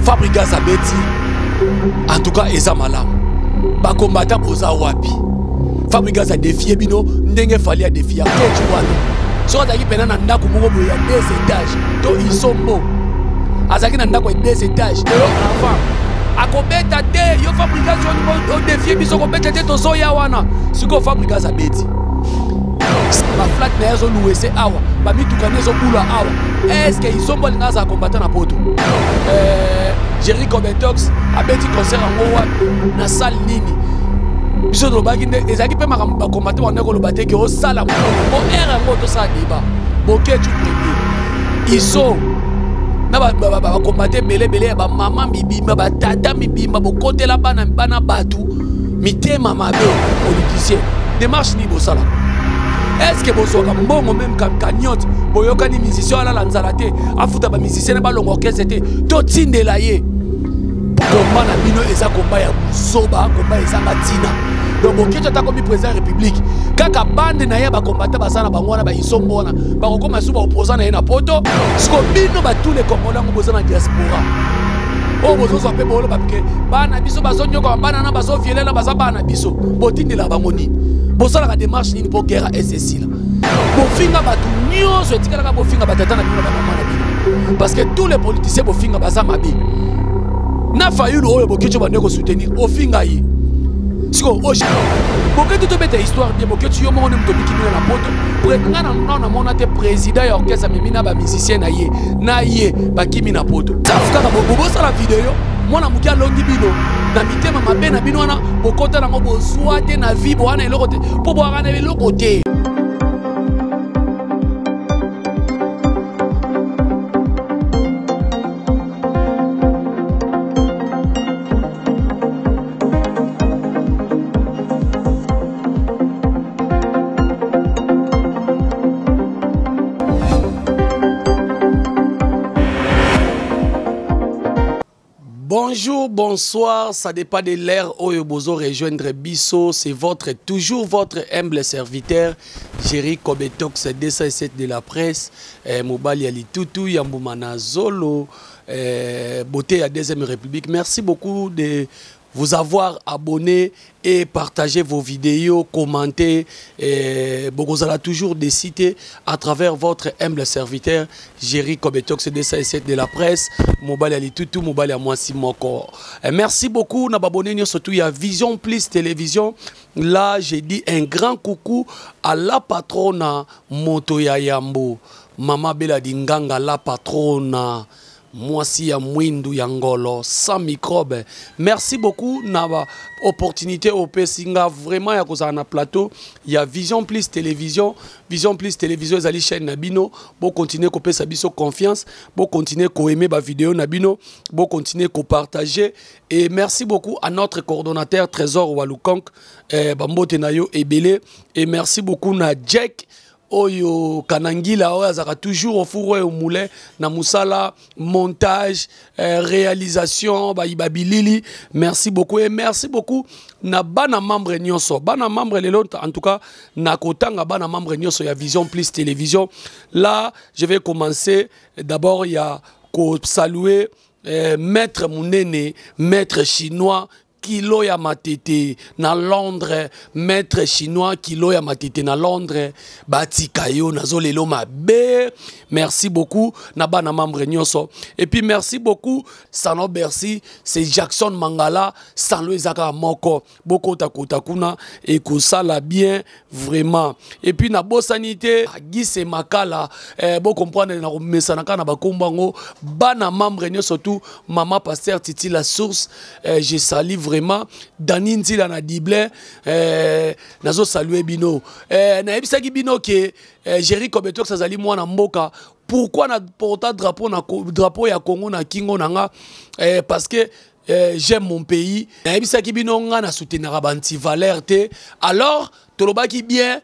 Fabregas abeti en tout cas eza malamu. Ba combattant boza wapi? Fabregas a défier bino ndenge Fally a défier Ketch wana. Soki azalaki pena na ndako moko boye ya deux étages to isombo azalaki na ndako ya deux étages lelo avant akobeta te yo Fabregas odefie biso kobeta te tozoya wana sikoyo Fabregas abeti baflate na ye azoluwese awa bamituka ne ezobula awa estce isombo alinga azala combattant na poto euh, jerry cobetox abeti concert yango wapi na salle nini biso tolobaki nde ezalaki mpe makambo bacombattant bande koloba te ke osala mokolo po ere yango tosala débat bokecu premier iso na bakombate ebele ebele ya bamama mibimba batata mibimba bokotela bana bana bato mitema mabe politicien démarche nini bosalaka estce bozwaka mbongo meme cagnotte boyokani musicien alala nzala te afuta bamusicien na balonga orchestre te totindela ye komba na bino eza komba ya buzoba komba ezanga ntina donc boketshu ata akomi président ya république kaka bande na ye bakombata baza na bango wana baisombo wana bakokoma su baopposant na ye na poto siko bino batule congolais yango boza na diaspora oyo bozozwa mpe boloba ke bana biso bazonyokama bana na bazoviole na baza bana biso botindela bango nini bosalaka démarche nini mpo guerre ese esila bofinga bato nyonso etikalaka bofinga batata na bino na bamama na bino parce que tous les politiciens bofinga baza mabe na fayulu oyo boketsho bande kosoutenir ofinga ye sikoyo boketi tobeta histoire bien boketi yo moko nde moto obiki bino na poto nga na nano namona te président ya orchestre amemi na bamusicien na ye na ye bakimi na poto safu kaka bobosala video mwana moke alongi bino na mitema mabe na bino wana bokota nango bozwa te na vie bowana eloko te mpo boyaka na eloko te. Bonjour, bonsoir, ça dépend de l'heure où bozo rejoindre Bisso, c'est votre toujours votre humble serviteur Jerry Kobetox 207 de la presse, eh, Mobali ya Litutu, ya Mbumana Zolo, eh, beauté ya deuxième République. Merci beaucoup de vous avoir abonné et partager vos vidéos, commenter. Et Bokozala toujours des cités à travers votre humble serviteur Jerry Kobetox 207 de la presse, Mobali Ali Tutu, Mobali à Mwasi Moko. Et merci beaucoup na babonné surtout il y a Vision Plus Télévision. Là, j'ai dit un grand coucou à la patronne Moto ya Yambo, Mama Bella Dinganga la patronne. Mwasi ya mwindu ya ngolo sans microbe. Merci beaucoup na ba opportunité opesi nga vraiment ya kozala na plateau ya Vision Plus Télévision. Vision Plus Télévision ezali chaîne na bino, bo continuer kopesa biso confiance, bo continuer ko aimer ba vidéo na bino, bo continuer ko partager et merci beaucoup à notre coordonnateur Trésor Walukonk, eh, ba mbote na yo ebele et merci beaucoup na Jack oyo Kanangila oyo azalaka toujours au four et au moulin na musala montage, eh, réalisation ba bilili. Merci beaucoup et merci beaucoup na bana membre nyonso, bana membre lelo en tout cas na kotanga bana membre nyonso ya Vision Plus Télévision. Là je vais commencer d'abord ya ko saluer, eh, maître Munene, maître chinois kilo ya matete na Londres, maître chinois kilo ya matete na Londres, batika yo nazo lelo mabe. Merci beaucoup na bana membre nyonso et puis merci beaucoup Sano Bercy, c'est Jackson Mangala, Sano ezaka moko bokota kota kuna et kosala bien vraiment. Et puis na bosanité Guy Makala, eh, bo comprendre na komesana kana ba kombango bana membre nyonso surtout maman pasteur Titi la source, eh, je salue vraiment Dani Nzila na Diblin, eh, nazo saluer bino, eh, na yebisaki bino ke, eh, Jerry Kobetox azali mwana mboka. Pourquoi na porta drapeau na drapeau ya Congo na kingo nanga, eh, parce que, eh, j'aime mon pays. Nayebisaki bino nga na soutenaka ba anti-valeur te. Alors tolobaki bien,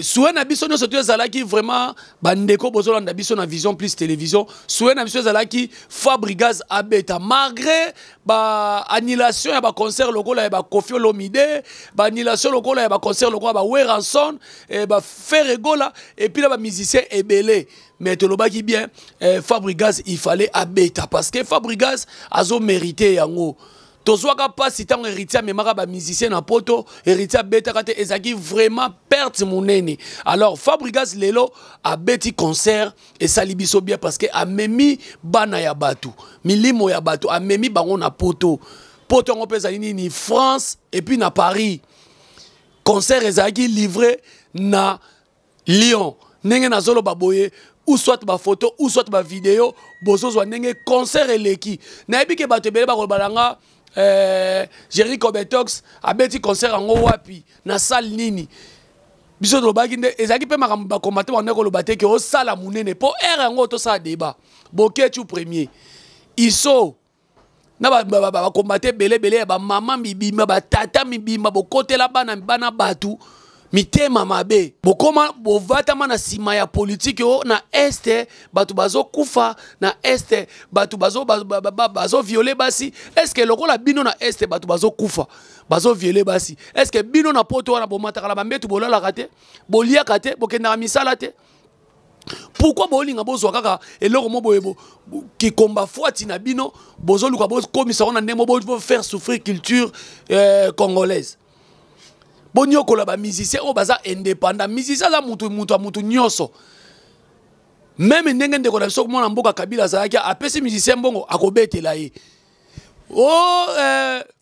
Souhait na biso nyonso to ezalaki vraiment, bandeko bozolanda biso na Vision Plus Télévision, souhait na biso ezalaki Fabregas abeta, malgré ba annulation ya ba concert lokola ya ba Koffi Olomide, ba annulation lokola ya ba concert lokola ba Werrason, ba Ferre Gola et puis na ba musicien ebele. Mais tolobaki bien, Fabregas, il fallait abeta parce que Fabregas azo mérité yango. Tozwaka mpasi ntango Héritier amemaka bamusicien na Poto, Héritier abetaka te, ezalaki vraiment perte monene. Alors Fabregas lelo abeti concert, esali biso bien parce que amemi bana ya bato, milimo ya bato, amemi bango na Poto. Poto yango mpe ezali nini? France et puis na Paris. Concert ezalaki livré na Lyon. Ndenge nazoloba boye, ou soit bafoto ou soit bavideo, bozozwa ndenge concert eleki. Nayebi ke bato ebele bakoloba na nga, Jerry Cobetox abeti concert yango wapi, na salle nini? Biso tolobaki nde ezalaki mpe makambo bakomate bande koloba te ke osala monene mpo ere yango tosala débat. Boketu premier iso na bakombate ebele ebele ya bamama mibimba, batata mibimba, bokotela bana bana bato mitema mabe, bokoma bovatama na nsima ya politike. O na Est bato bazokufa, na Est bato bazoviole basi. Est-ce lokola bino na Est bato bazokufa, bazoviole basi, est-ce bino na Poto wana bomataka na bambetu, bolalaka te, boliaka te, bokendaka misala te? Pourquoi bolinga bozwa kaka eloko mo boye kikomba fwati na bino, bozoluka bokomisa ngo na ndenge mo faire souffrir culture congolaise, bonyokola bamusicien oyo baza indépendant? Musicien aza mutu, mutu ya mutu nyonso. Même ndenge ndeko na biso mwana mboka Kabila azalaki, apesi musicien mbongo, akobetela ye. O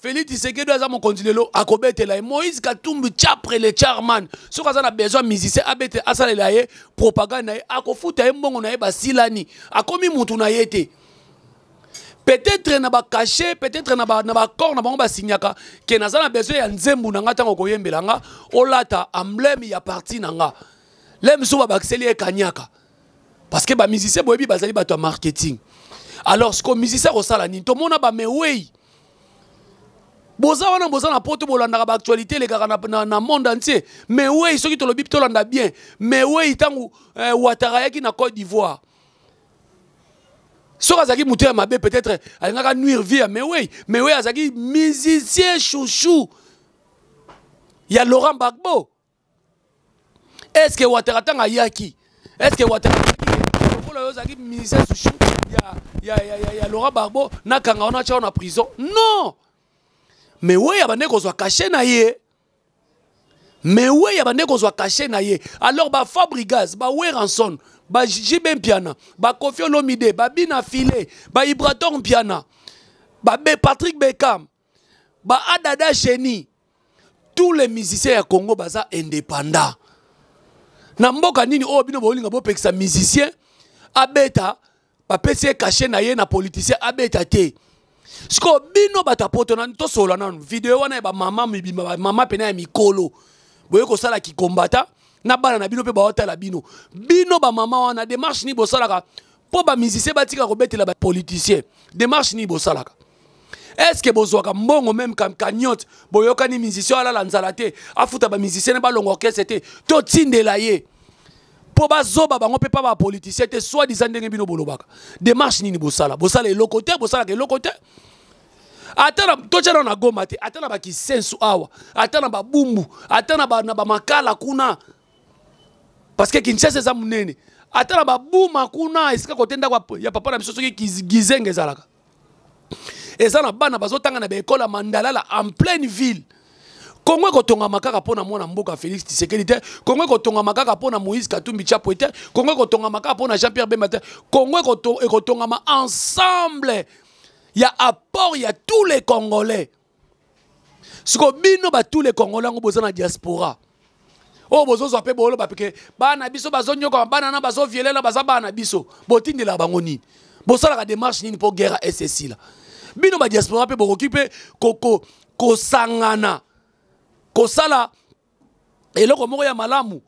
Félix Tshisekedi aza mokonzi lelo, akobetela ye. Moïse Katumbi Chapre, le chairman, soki aza na besoin musicien abete, asalela ye propagande na ye, akofuta ye mbongo na ye, basilani, akomi mutu na ye te. Peut-être na bacachet, peut-être na baaccord na bango basignaka ke naza na besoin ya nzembo na nga, ntango koyembela nga olata emblème ya parti na nga. Le mosusu babakiseli ye kanyaka parce que bamusicien, boyebi, bazali bato ya marketing. Alors siko musicien akosala nini? Tomona bamewei boza wana, boza na Poto, bolandaka baactualité elekaka na monde entier. Mais wei, soki tolobi tolanda bien, mais wei, ntango Ouattara ayaki na Côte d'Ivoire, soki azalaki moto ya mabe, peut-être alingaka nuire vie ya mewei. Mewei azalaki musicien chouchou ya Laurent Gbagbo. Est ce que Ouattara, ntango ayaki, est ce que Ouattara lokola oyo ozalaki musicien chouchou ya Laurent Gbagbo, nakanga wana, tia na prison? Non. Mais wei abandeki kozwa cachet na ye, mais wei abandeki kozwa cachet na ye. Alors baFabregas, baWerrason, baJB Mpiana, baKoffi Olomide, babina File, baIbrator Mpiana, babe Patrick Beckham, baadada Génie, tous les musiciens ya Congo baza indépendant. Na mboka nini oyo bino bolinga bopekisa musicien abeta, bapesi ye cachet na ye na politicien, abeta te? Sikoyo bino bato ya Poto, tosolola nanu. Video wana ya bamama mibimba, bamama pene ya mikolo, boye kosala kikombata na bana na bino mpe baotala bino. Bino bamama wana, démarche nini bosalaka mpo bamusicien batika kobetela bapoliticien? Démarche nini bosalaka? Est ce que bozwaka mbongo, même cagnotte, boyokani musicien alala nzala te, afuta bamusicien ne balonga orchestre te, totindela ye mpo bazoba bango mpe pa bapoliticien te, soit disant ndenge bino bolobaka? Démarche nini bosala? Bosala eloko te, bosalaka eloko te. Ata totya na Goma te, ata na bakisensu awa, ata na Babumbu, ata na bamakala kuna, parce que Kinshasa eza monene, ata na Babuma kuna, esika kote ndako ya papa na biso soki Gizenge ezalaka, eza na bana bazotanga na baekole ya Mandalala en pleine ville. Kongo ekotongama kaka mpo na mwana mboka Félix Tshisekedi te. Kongo ekotongama kaka mpo na Moïse Katumbi Chapwe te. Kongo ekotongama kaka mpo na Jean Pierre Bemba te. Kongo ekotongama ensemble ya apport ya tous les Congolais. Siko bino ba tous les Congolais yango boza na diaspora oyo, bozozwa mpe boloba peke bana biso bazonyokama, bana na bazoviolela, baza bana biso, botindelaka bango nini? Bosalaka démarche nini mpo guerre ya esila? Bino badiaspora mpe bokoki mpe kosangana, kosala eloko moko ya malamu,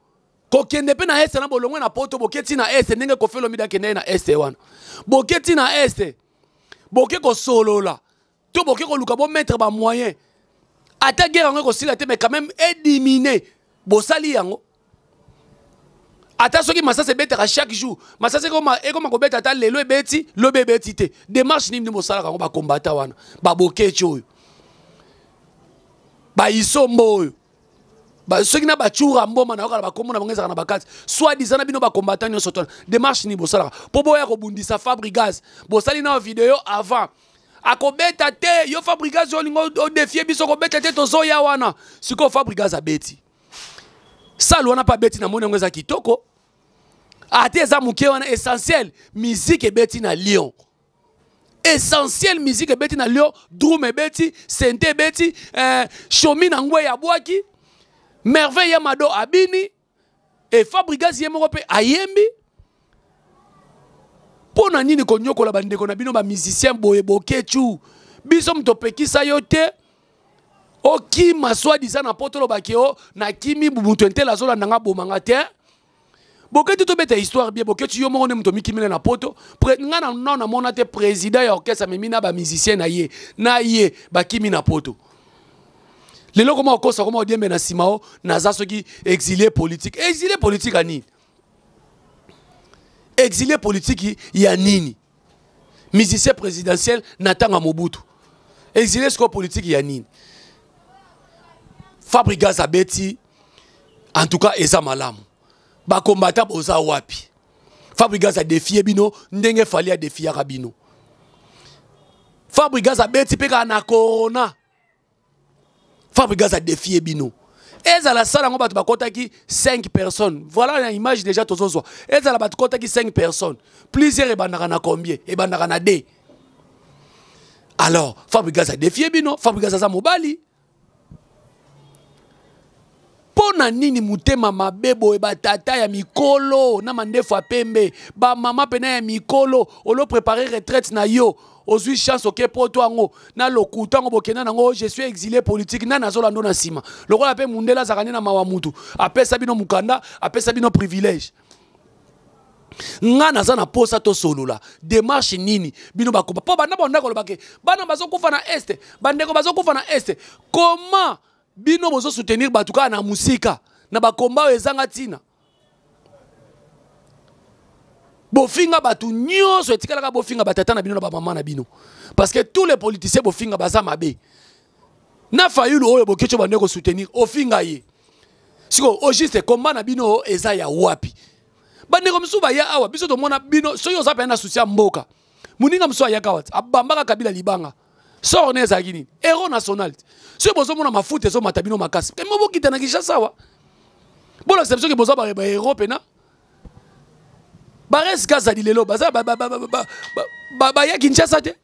kokende mpe na Est na bolongwe na Poto, boketi na Est ndenge Koffi Olomide akende na Est wana, boketi na Est, boke kosolola to boke koluka bomettre bamoyen, ata guerre yango ekosila te, mais quand même ediminuer. Bosali yango. Ata soki masasi ebetaka chaque jour, masasi ekoma ekoma kobeta ata lelo ebeti, lobi ebeti te. Démarche nini bosalaka yango bakombata wana, babokeci oyo, baisombo oyo, soki na bacura mboma na yokala bakombo na bango ezalaka na bakati soit disant na bino bakombata nyonso tona démarche nini bosalaka mpo boya kobundisa Fabregas? Bosali na video avant akobeta te. Yo Fabregas, yo olingi odefie biso, kobeta te, tozoya wana. Sikoyo Fabregas abeti salle wana mpe abeti, namoni yango eza kitoko, ate eza moke wana. Essentiel, musique ebeti na Lyon. Essentiel, musique ebeti na Lyon, drum ebeti, synthé ebeti, shomi na ngwe abwaki, Merveille ya Mado abini e Fabregas ye moko mpe ayembi. Mpo na nini konyokola bandeko na bino bamusicien boye? Bokecu, biso moto opekisa yo te okima soi-disant na poto, olobaki o nakimi, moto entele azolanda nga, bomanga te. Boketi, tobeta histoire bien. Boketi, yo moko nde moto omikimela na poto. Nga na nao namona te président ya orchestre amemi na bamusicien na ye na ye bakimi na poto. Lelo koma okosa, koma odiembe na nsima o naza soki exilé politique. Exilé politique ya nini? Exilé politique ya nini? Musicien présidentiel na ntango ya Mobutu, exilé sikoyo politique ya nini? Fabregas abeti, en tout cas eza malamu. Bakombata boza wapi? Fabregas adefie bino ndenge Fally adefiaka bino. Fabregas abeti mpe kaka na corona. Fabregas adefie bino, ezala sala yango bato bakɔtaki 5 personnes. Voilà na image déjà tozozwa. Ezala bato kɔtaki 5 personnes, plusieurs ebandaka na combien? Ebandaka na 2. Alors Fabregas adefie bino. Fabregas aza mobali. Mpo na nini motema mabe boye? Batata ya mikolo na mandefu ya pembe, bamama pena ya mikolo, olo préparer retraite na yo, ozwi chance oke poto yango na lokuta yango bokenda nango, je suis exilé politique. Nani azolanda na nsima? Lokola mpe mundele azalaka nde na mawa, mutu apesa bino mokanda, apesa bino privilège. Nga naza na posa tosolola démarche nini bino bakoba mpo banda banda koloba ke bana bazokufa na Est, bandeko bazokufa na Est. Comment bino bozosoutenir bato kaka na mosika na bakomba oyo ezanga ntina? Bofinga bato nyonso, etikalaka bofinga batata na bino na bamama na bino, parce que tous les politiciens bofinga baza mabe. Na Fayulu oyo Bokeci bande kosoutenir, ofinga ye. Sikoyo au juste komba na bino eza ya wapi? Bandeko mosusu baya awa, biso tomona bino. Soki oza pene na susi ya mboka, moninga mosusu ayaka awa, abambaka Kabila libanga, sort ne ezalaki nini? Héros national. Soki bozomona mafuta ezomata bino makasi, mo bokita na Kinshasa awa, bolakisa biso ke boza bahéros pena. Bares Kazadi lelo baza baya Kinshasa te.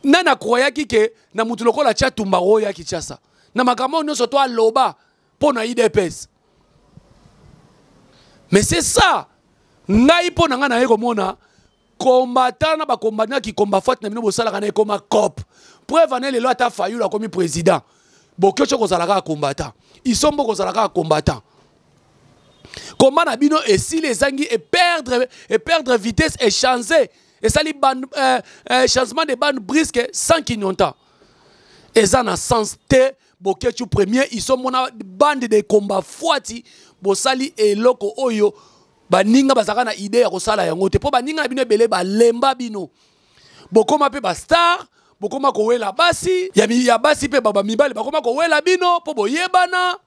Nani akroyaki ke na mutu lokola tia tumba oyo ya Kinshasa na makambo nyonso to aloba mpo na UDPS? Mais c'est ça, ngai mpo na ngai naye komona combattant na bacombattant kikomba fati na bino bosalaka na ekoma cop. Preuve ane, lelo ata Fayulu akomi président, Bokiocho kozala kaka combattant, Isombo kozala kaka combattant. Komba na bino esili, ezangi eperdre vitesse, echange, esali changement de bande brusque sans clignotant. Eza na sens te. Bokechu premier, Isomona, bande de combat fwati, bosali eloko oyo baninga bazalaka na idée ya kosala yango te, mpo baninga na bino ebele balemba bino. Bokóma mpe bastar, bokóma kowela basi ya basi mpe bamibali bakóma kowela bino mpo boyebana.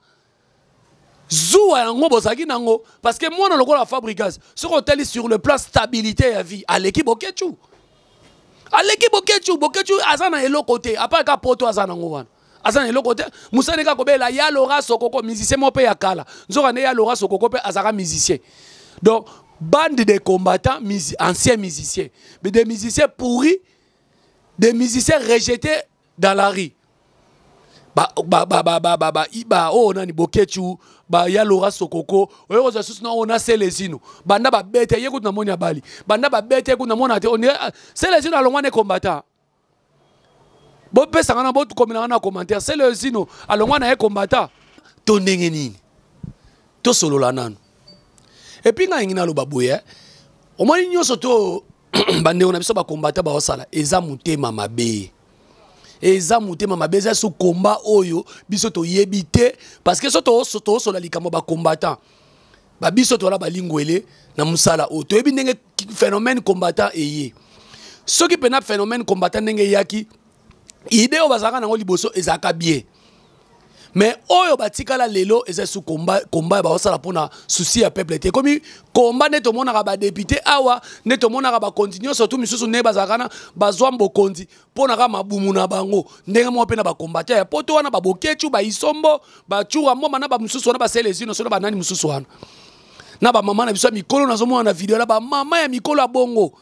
Zuwa yango bozalaki nango, parce que mwana lokola Fabregas, soki otali sur le plan stabilité ya vie, aleki Bokechu, aleki Bokechu. Bokechu aza na eloko te apart ka poto aza nango wana. Aza na eloko te, mosani kaka kobela ya Lora Sokoko, musicien moko mpe ya kala. Nzoka nde ya Lora Sokoko mpe azalaka musicien. Donc bande de combattants, anciens musiciens, mais des musiciens pourris, des musiciens rejetés dans la rue. Ba ba ba ba ba ba ba ba oyo nani, Bokechu, ba ya Lora Sokoko oyo kozwa susu na oyo na Selezino, banda babete ye kutu namoni ya bali, banda babete ye kutu namona te. Selezino alongwa ne combattant. Bopesanga na bokomelanga na commentaire, Selezino alongwa na ye combattant to ndenge nini? Tosolola nanu. Et puis ngai ngi naloba boye, omoni nyonso to bandeko na biso bakombata baosala eza motema mabe. Eza motema mabe, eza so combat oyo biso toyebi te, parce que so tosola likambo ba combattant ba biso tola balingwele na mosala oyo, toyebi ndenge phénomène combattant eye. Soki mpena phénomène combattant ndenge eyaki, idée oyo bazalaka nango liboso ezalaka bien, mais oyo batikala lelo eza su combat. Combat baosala mpona souci ya peuple te. Ekomi combat nde tomonaka badéputé awa, nde tomonaka bakonzi nyonso tu misusu nde bazalaka na bazwa bokonzi mpo na kaka mabumu na bango. Ndenge moko mpe na bacombattant ya poto wana, babokecu, baisombo, bacura mboma na bamosusu wana, baselesi nyonso na banani mosusu wana, na bamama na biso ya mikolo. Nazomona na video na bamama ya mikolo ya bongo.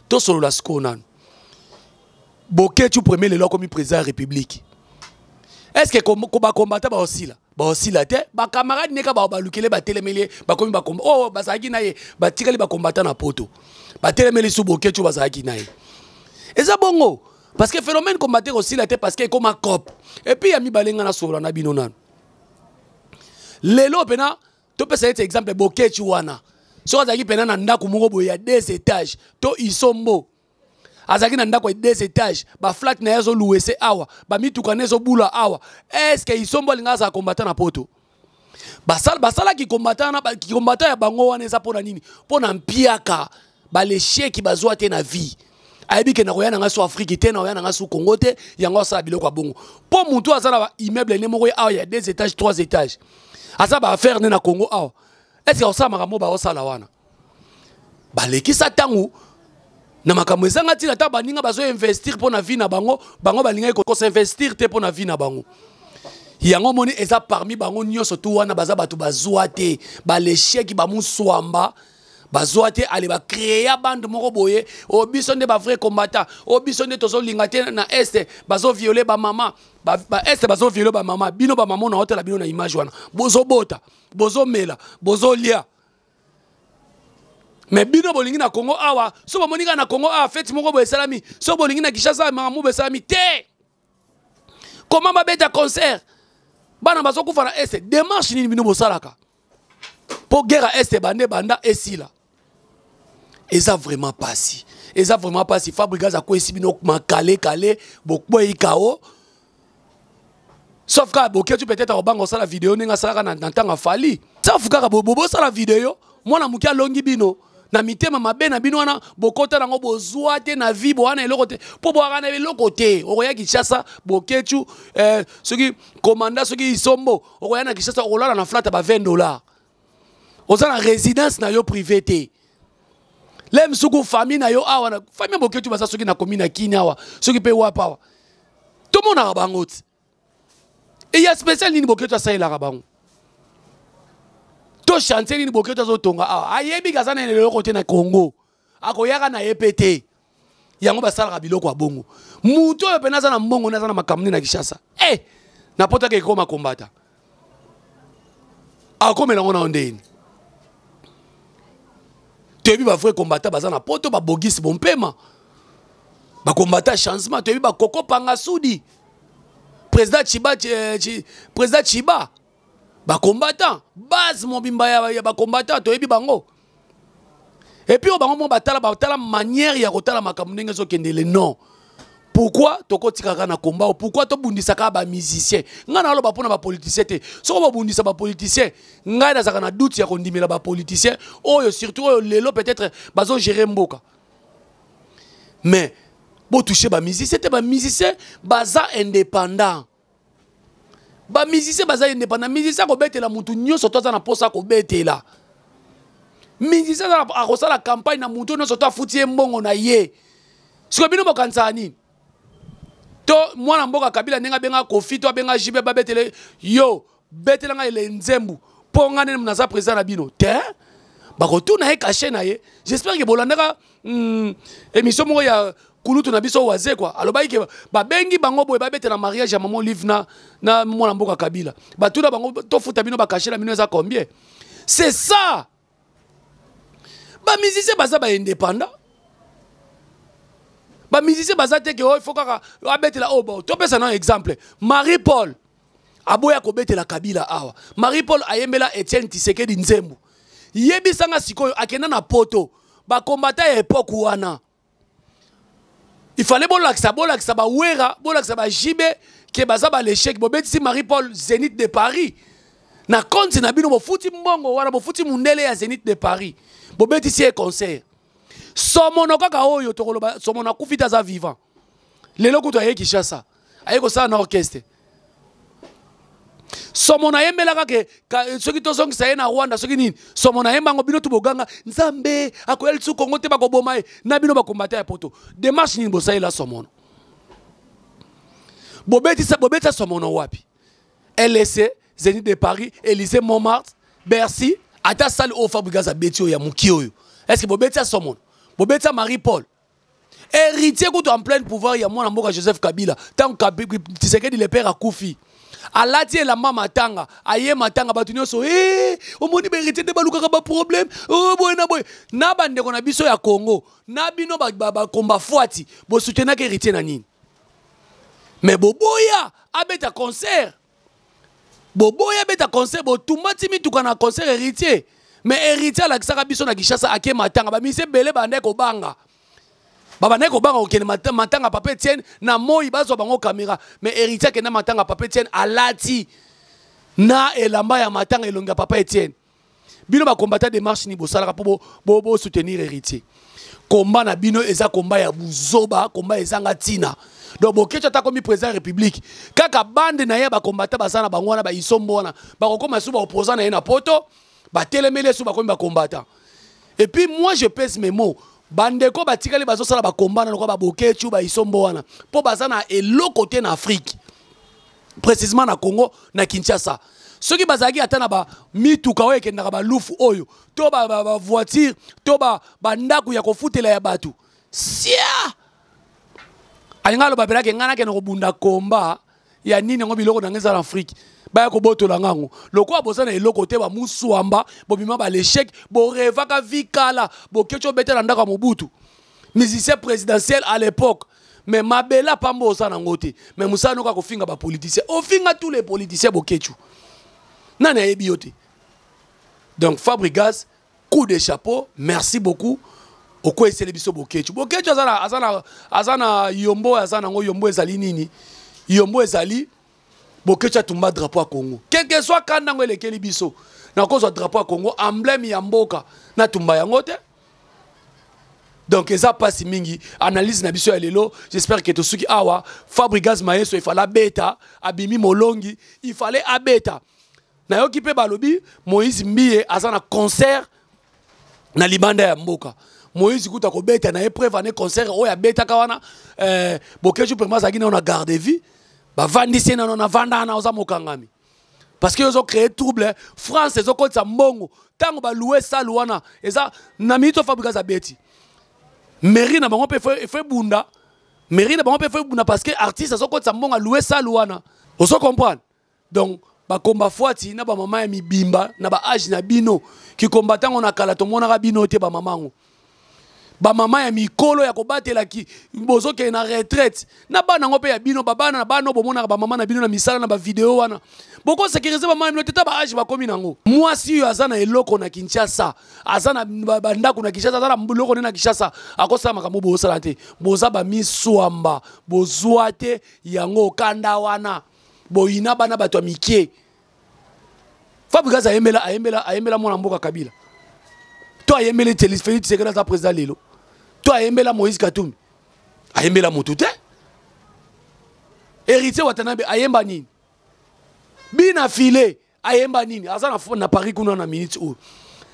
Tosolola sikoyo nanu. Bokecu premier lelo akomi président ya République, est ce que bacombattant baosila? Baosila te. Bacamarade neka bao balukele, batelemeli ye, bakomi bakomba oyo bazalaki na ye, batikali bacombattant na poto, batelemeli su Bokecu bazalaki na ye. Eza bongo parce que phénomène combattant kosila te, parce que ekoma coop. Et puis ya mibale, nga nasolola na bino nano lelo mpena, topesa ete exemple Bokecu wana, soki azalaki mpena na ndako moko boye ya deux étages, to Isombo azalaki na ndako ya deux étages, baflat na ye azolouer se awa, bamituka na ezobula awa, est-ce Isombo alinga azala combattant na poto? Basalaki combattant na combattant ya bango wana eza mpona nini? Mpona mpiaka, balesheki bazwa te na vie. Ayebi ke nakoya na ngai so Afrique te, nakoya na ngai so Congo te, yango asala biloko ya bongo. Mpo motu aza na immeuble ne moko awa ya deux étages, trois étages, aza baaffaire ne na Congo awa, est ce que akosala makambo baosala wana? Balekisa ntango na makambo ezanga ntina. Ata baninga bazoinvestir mpo na vie na bango, bango balingaki kosinvestir te mpo na vie na bango. Yango moni eza parmi bango nyonso tu wana baza bato bazwa te, balesheki, bamuswamba bazwa te. Ale bacréa bande moko boye: o biso nde bavrai combattant, o biso nde tozolinga te na Est bazoviole bamama ba, ba Est bazoviole bamama. Bino bamama na otala bino na image wana, bozobota, bozomela, bozolia, mais bino bolingi na Congo awa. So bomoni kaka na Congo awa feti moko boye esalami, so bolingi na Kinshasa makambo boye esalami te, koma babeta concert, bana bazokufa na Est. Démarche nini bino bosalaka mpo guerre ya Est ebanda, ebanda esila? Eza vraiment pasi, eza vraiment pasi. Fabregas akwesi bino makalekale, bokwei kao, sauf kaka Boketu peut-être akobanga kosala video ndenge asalaka na ntango afali. Sauf kaka bobosala video, mwana moke alongi bino na mitema mabe na bino wana. Bokota nango, bozwa te na vie, bowana eloko te, mpo bwaka na eloko te. Okoya Kinshasa, Bokecu, soki komanda, soki Isombo, okoya na Kinshasa, okolala na flat ba 20 $, oza na résidence na yo privé te. Le msuku famille na yo awa, na famille Bokecu baza soki na komi na Kini awa, soki mpe wapa awa, tomonaka bango ti. Eya spécial nini Bokecu asalelaka bango? To chantier nini Bokecu azotonga awa? Ayebi kaza na eloko te na Congo, akoyaka na ye mpe te. Yango basalaka biloko ya bongo. Mutu oyo mpena aza na mbongo nde aza na makambo nde na Kinshasa e na potaka ekoma kombata, akomela ngo na ndeni. Toyebi bavrai combattant baza na poto, babogisi bompema, bacombattant changement. Toyebi bakoko panga sudi, président Chiba, président Chiba, bacombattant base mobimba ya bacombattant, toyebi bango. Et puis oyo bango mo batala, batala manière ya kotala makambo ndenge ezokendele. Non, pourquoi tokotikaka na komba? Pourquoi tobundisaka bamusicien? Ngai naloba mpona bapoliticien te. Soki bobundisa bapoliticien, ngai nazalaka na doute ya kondimela bapoliticien oyo, surtout oyo lelo peut-être bazogérer mboka. Mais botouche bamusicien te. Bamusicien baza indépendant, bamusicien baza indépendant. Musicien akobetela mutu nyonso to aza na mposa akobetela. Musicien akosala campagne na mutu nyonso to afuti ye mbongo na ye. Sikoyo bino bokanisaka nini? To mwana mboka Kabila ndenge abenga Kofi to abenga Jibe, babetele yo, betela ngai ele nzembu mpo ngai nde naza président na bino te, bakotuna ye cachet na ye. J'espère ke bolandaka émission moko ya kulutu na biso waze kwa, alobaki ke babengi bango boye babetela mariage ya mama Olive na mwana mboka Kabila. Batuna bango: tofuta bino bacachet na bino eza combien? C'est ça, bamusicien baza baindépendant. Bamusicien baza te ke oyo ifo kaka abetela oyo. Bon, topesa na exemple Marie Paul aboya kobetela Kabila awa. Marie Paul ayembela Etienne Tshisekedi nzembo. Yebisanga sikoyo, akenda na poto, bakombata ya époque wana. Il fallait bolakisa, bolakisa ba Wera, bolakisa ba JB ke baza ba l'échec. Bobetisi Marie-Paul Zénith de Paris. Na compte na bino bofuti mbongo wana, bofuti mundele ya Zénith de Paris. Bobetisi ye concert. Somono kaka oyo tokoloba Somono akufi te, aza vivant. Lelo kutu aye Kinshasa. Aye kosala na orchestre. Somono ayembelaka ke soki tozongisa ye na Rwanda soki nini. Somono ayemba yango bino tu boganga Nzambe akoya lisusu Congo te, bakoboma ye na bino bakombata ya poto. Démarche nini bosalela Somono? Bobetisa, bobetisa Somono wapi? LSC, Zénith de Paris, Élysée Montmartre, Bercy, ata salle oyo Fabregas abeti oyo ya moki oyo. Est-ce que bobetisa Somono? Bobetisa Marie-Paul? Héritier kutu en plein pouvoir ya mwana mboka Joseph Kabila. Tant Tshisekedi le père akufi. Alati elamba matanga, aye matanga batu nyonso, eh, omoni ba héritier nde balukaka ba problème, oh, boye na boye. Na bandeko na biso ya Congo, na bino ba combat fuati, bo soutenaka héritier na nini? Mais boboya abeta concert. Boboya abeta concert, botumbati mituka na concert héritier. Mais héritier alakisaka biso na Kinshasa ake matanga, ba mise belé bande kobanga. Ba bande kobanga kokende matanga Papa Etienne na moi bazwa bango caméra. Mais héritier akenda matanga Papa Etienne alati na elamba ya matanga elongi ya Papa Etienne. Bino ba combattant de marche ni bosalaka po bo soutenir héritier. Combat na bino eza combat ya buzoba, combat ezanga tina. Donc Boketshu ata komi président de la République, kaka bande na ye ba combattant baza na bango wana ba isombo wana, ba kokoma sous ba opposant na ye na poto, ba telemele sous ba komi ba combattant. Et puis moi je pèse mes mots. Bandeko batikali bazosala ba combat na lokola ba Boketshu ba isombo wana, po baza na eloko te na Afrique. Précisément na Congo, na Kinshasa. Soki bazalaki ata na ba mituka oyo ekendaka ba lufu oyo, to ba voiture, to ba ndako ya kofutela ya bato. Sia! Alinga aloba pelake nga nakende kobunda combat ya nini yango biloko na nga eza na Afrique. Baya kobotola ngango. Lokola boza na eloko te ba muswamba, bobima ba l'échec, bo rêvaka vie kala, Boketshu obetela ndako ya Mobutu. Musicien présidentiel à l'époque. Mais mabela pambo oza nango te. Mais musala noka kofinga ba politiciens. Ofinga tous les politiciens Boketshu. Nani ayebi yo te? Donc Fabregas, coup de chapeau, merci beaucoup. Okwesele biso Boketshu. Boketshu azana, azana, azana yombo, azana ngo yombo ezali nini? Yombo ezali Boketshu atumba drapeau ya Congo. Quel que soit kanda ngo elekeli biso. Na kozwa drapeau ya Congo, emblème ya mboka, na tumba yango te. Donc eza pasi mingi analyse na biso ya lelo, j'espère que tosuki awa. Fabregas Maestro il fallait abeta, abimi molongi, il fallait abeta. Nayoki pe balobi Moïse Mbiye aza na concert na libanda ya mboka. Moïse kuta kobeta na ye preuve ane concert oyo abetaka wana, Boketshu vraiment azalaki nano na garde vie. Bavandisi ye nano na vanda na oza mokangami. Parce que ozo créer trouble, France ezo kotisa mbongo. Tango ba louer salle wana, eza na minute Fabregas abeti. Mairie na bango pe fe bunda. Mairie na bango pe fe bunda parce que artiste azo kotisa mbongo a louer salle wana. Ozo comprendre? Donc ba combat fuati na ba mama ya mibimba na ba âge na bino ki combattant on akala to monaka bino te ba mama ngo. Ba mama ya mikolo ya kobatela ki bozo ke na retraite na bana ngo pe ya bino ba bana na bana bomonaka ba mama na bino na misala na ba video wana. Boko sécuriser ba mama bino te ta ba âge ba komi nango. Mwasi yo aza na eloko na Kinshasa, aza na ba ndako na Kinshasa, aza na biloko na Kinshasa, akosala makambo bosala te. Boza ba miswamba, bozwa te yango kanda wana. Boyina bana bato ya mike. Fabregas ayembela, ayembela, ayembela mwana mboka Kabila. To ayembeli Félix Tshisekedi aza président lelo. To ayembela Moïse Katumbi. Ayembela motu te. Héritier Watanabe ayemba nini? Bina filet ayemba nini? Aza na Paris kuna na minute oyo.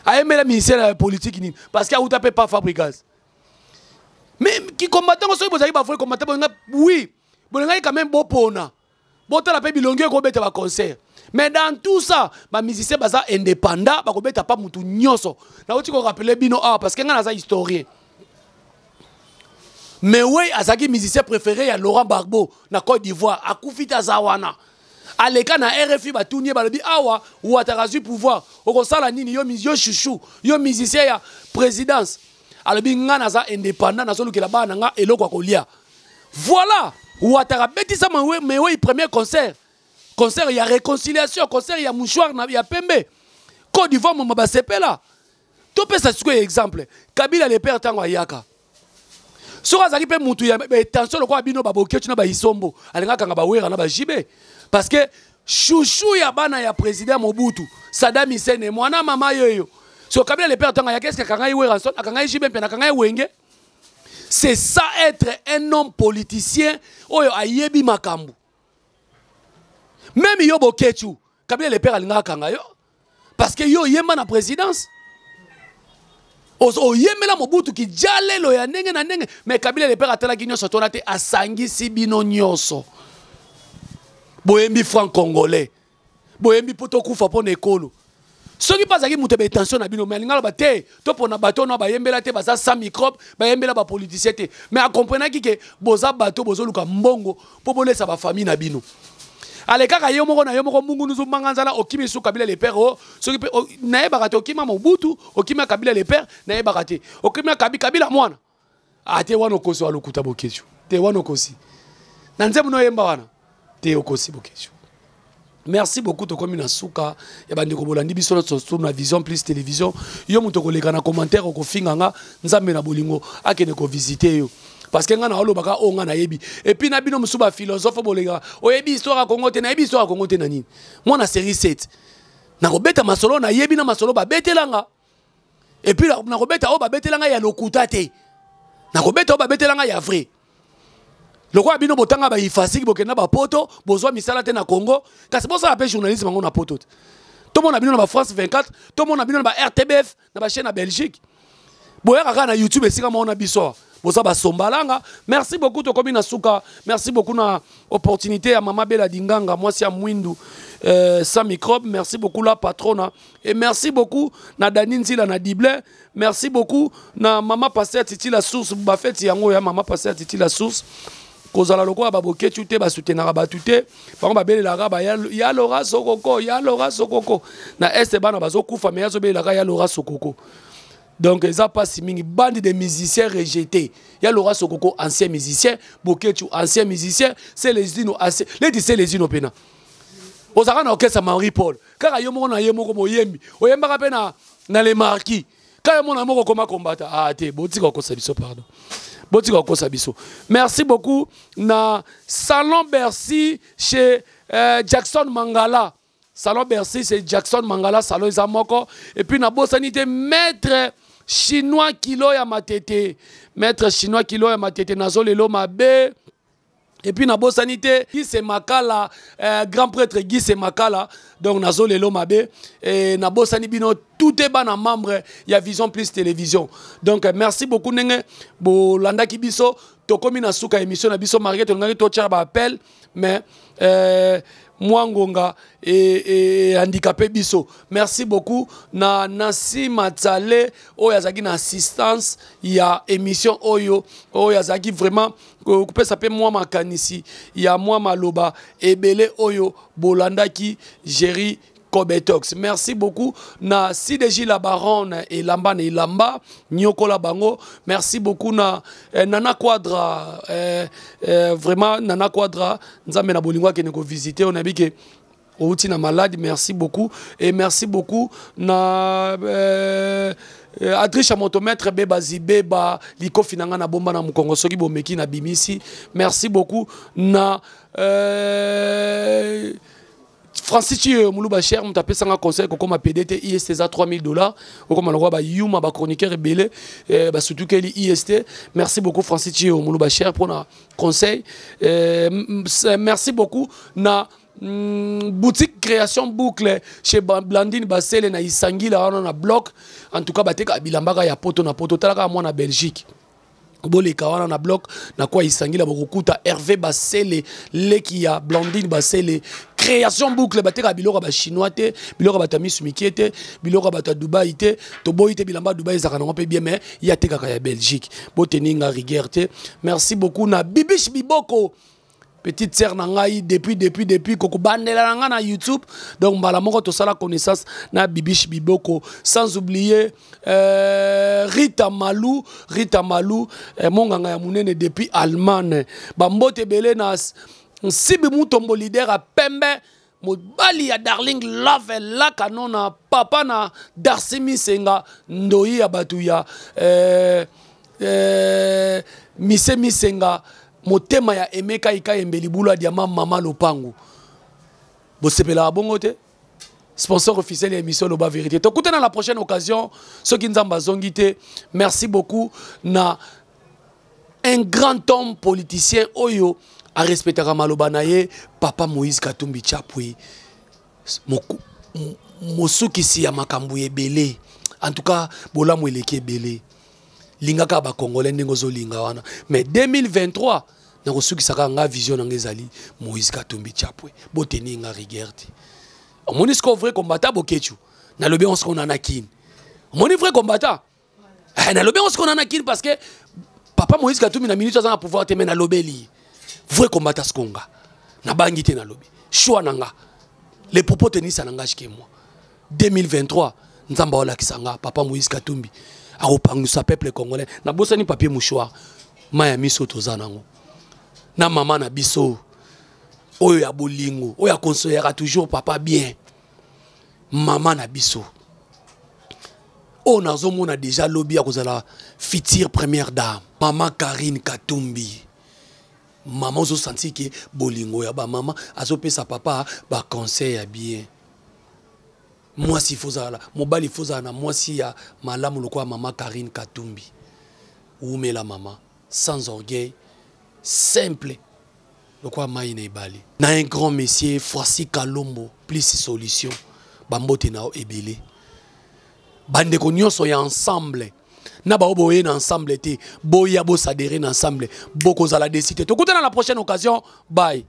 Ayembela ministère ya politique nini? Parce que auta pe pa Fabregas. Mais qui combattant soki bozali ba vrai combattant bolinga oui, bolingaki quand même bopona. Botala pe bilongi ekobeta ba concert. Mais dans tout ça, ba musiciens baza indépendant, ba kobeta pa mutu nyonso. Na oti ko rappeler bino ah parce que nga naza historien. Mais oui, azaki musicien préféré ya Laurent Gbagbo na Côte d'Ivoire, akufi ta zawana. Aleka na RFI batunie balobi awa Ouattara azwi pouvoir, okosala nini yo yo chouchou, yo musicien ya présidence. Alobi nga naza indépendant, nazolukela bana nga eloko ya kolia. Voilà, Ouattara betisa Mewei premier concert. Concert ya réconciliation, concert ya mouchoir na ya pembe. Côte d'Ivoire mama basepela. Topesa sikoyo exemple. Kabila le père tango ayaka. Soki azalaki mpe mutu ya tension lokola bino babokeci na baisombo, alingaka kanga bawera na bajibe, parce que chouchou ya bana ya président Mobutu, Saddam Hussein, mwana mama yoyo. So Kabila le père tanga ya qu'est-ce que akanga ye Werrason, akanga ye JB mpe akanga ye Wenge. C'est ça être un homme politicien oyo ayebi makambo. Même yo Boketshu, Kabila le père alingaka kanga yo parce que yo yemba na présidence. Oyembela Mobutu ki jalelo ya ndenge na ndenge, mais Kabila le père atalaki nyonso tona te, asangisi bino nyonso. Boyembi franc congolais, boyembi po tokufa mpo na ekolo. Soki mpe azalaki moto ya batension na bino, mais alingi aloba te to mpona bato oyo bayembela te, baza sans microbe, bayembela bapoliticien te. Mais akomprenaki ke boza bato bozoluka mbongo mpo bolesa bafamille na bino. Ale kaka yo moko na yo moko mungu nuzu manga nzala okimi su Kabila le père o soki pe nayebaka te okima Mobutu, okima Kabila le père, nayebaka te okima Kabila mwana ate wana okosi wa lokuta Boketshu te wana okosi na nzembo noyemba wana te okosi Boketshu. Merci beaucoup, tokomi na suka ya bandeko bolandi biso na surtout na Vision Plus Télévision. Yo moto koleka na commentaire okofinga nga, Nzambe na bolingo akende ko visiter yo. Parce que nga na olobaka o nga nayebi. Et puis na bino musu ba philosophe bolega, oyebi histoire ya Congo te, nayebi histoire ya Congo te na nini? Moi na série 7. Na kobeta masolo nayebi na masolo ba betelanga. Et puis na kobeta o ba betelanga ya lokuta te. Na kobeta o ba betelanga ya vrai. Lokola bino botanga ba ifasiki bokenda ba poto, bozwa misala te na Congo, kasi bosala pe journalisme yango na poto te. Tomona bino na ba France 24, tomona bino na ba RTBF, na ba chaîne na Belgique. Boyaka kaka na YouTube esika moko na biso. Boza ba sombalanga. Merci beaucoup tokomi na suka. Merci beaucoup na opportunité ya Mama Bella Dinganga, mwasi ya mwindu, sans microbe. Merci beaucoup la patrona. Et merci beaucoup na Dani Nzila na Diblin. Merci beaucoup na Mama Pasteur Titi la source, ba fête yango ya Mama Pasteur Titi la source. Kozala lokola ba Boketshu te, ba soutenaka batu te. Bango ba belelaka ba ya, ya Laura Sokoko, ya Laura Sokoko. Na est bana bazokufa mais yazo belelaka ya Laura Sokoko. Donc eza pasi mingi, bande de musiciens rejetés. Ya Laura Sokoko ancien musicien, Boketshu ancien musicien, Celezino ancien, leti Celezino pena. Ozaka na orchestre Marie Paul, kaka yo moko na ye moko moyembi, oyembaka pe na les marquis. Kaka mona moko koma combattre. Ah te, botika kokosa biso pardon. Botika kokosa biso. Merci beaucoup na Salon Bercy chez Jackson Mangala. Salon Bercy c'est Jackson Mangala, salon eza moko. Et puis na bosani te maître chinois kilo ya matete. Maître chinois kilo ya matete nazo lelo mabe. Et puis na bosani te Guy Makala, grand prêtre Guy Makala, donc nazo lelo mabe et na bosani bino tout est bana membre ya Vision Plus Télévision. Donc merci beaucoup ndenge bolandaki biso, tokomi na suka émission na biso malgré tolingaki totia ba appel mais mwangonga et handicapé biso. Merci beaucoup na Nancy Matsale oyo azalaki na assistance ya émission oyo, oyo azalaki vraiment kopesa pe mwa makanisi ya mwa maloba ebele oyo bolandaki Jerry Kobetox. Merci beaucoup na CDJ la Baronne et Lamba na Ilamba Nyokola Bango. Merci beaucoup na Nana Quadra, vraiment Nana Quadra Nzambe na bolingo akende ko visiter on a dit que outi na malade. Merci beaucoup et merci beaucoup na Adricha motomètre beba zibeba likofi nanga na bomba na mukongo soki bomeki na bimisi. Merci beaucoup na Francis Chiyo Muluba cher muta pesa nga conseil kokoma PDT IST za 3000 $, okoma lokwa ba yuma ba chroniqueur ebele, ba surtout keli IST. Merci beaucoup Francis Chiyo Muluba cher pour na conseil. Merci beaucoup na boutique création boucle chez Blandine Basele na Isangila wana na bloc. En tout cas bateka bilambaka ya poto na poto talaka mwana na Belgique. Boleka wana na bloc na kwa Isangila bokokuta Hervé Basele leki ya Blandine Basele création boucle bateka biloko ba chinois te, biloko ba tamisu mikie te, biloko ba ta Dubaï te, toboyi te bilamba Dubaï ezaka nango pe bien mais ya tekaka ya Belgique. Boteninga rigueur te. Merci beaucoup na Bibiche Biboko. Petite sœur na ngai depuis depuis depuis kokobandela na ngai na YouTube. Donc mbala moko tosala connaissance na Bibiche Biboko, sans oublier Rita Malou, Rita Malou, monganga ya munene depuis Allemagne. Ba mbote belé na Nsibi Mutombo leader à Pembe, mobali ya Darling Love la kanona papa na Darcy Misenga ndoi ya batu ya Mise Misenga, motema ya Emeka Ikayembe libulu ya diamant mama lopango. Bosepelaka bongo te? Sponsor officiel ya émission Loba Vérité. Tokutana la prochaine occasion, soki Nzambe azongi te. Merci beaucoup na un grand homme politicien oyo a respectaka maloba na ye, papa Moïse Katumbi Chapwe, mosukisi ya makambo ebele. En tout cas, bolamu eleki ebele. Lingaka ba Congolais ndenge ozolinga wana. Mais 2023 nakosukisaka nga vision na nga ezali Moïse Katumbi Chapwe. Boteni nga rigueur te. Omoni sikoyo vrai combattant Boketshu. Nalobi yango sikoyo na na Kin. Omoni vrai combattant. Eh, nalobi yango sikoyo na na Kin parce que papa Moïse Katumbi na minute aza na pouvoir te, mais nalobeli vrai combattant sikoyo nga. Nabangi te, nalobi. Choix na nga. Les propos tenus, ça n'engage que moi. 2023 Nzambe aolakisa nga papa Moïse Katumbi akopangusa peuple congolais. Nabosani papier mouchoir, mai ya miso toza nango na mama na biso oyo ya bolingo, oyo aconseillera toujours papa bien. Mama na biso oyo nazomona déjà lobi akozala future première dame, mama Karine Katumbi. Mama ozosanti ke bolingo ya bamama azopesa papa baconseil ya bien. Mwasi fozala, mobali fozala na mwasi ya malamu lokola mama Karine Katumbi. Wumela mama, sans orgueil, simple lokola mai na ebale. Na un grand monsieur Francis Kalombo plus solution, bambote na yo ebele. Bandeko nyonso ya ensemble na bao boye na ensemble te, boya bosadere na ensemble, bokozala desi te. Tokutana la prochaine occasion, bye.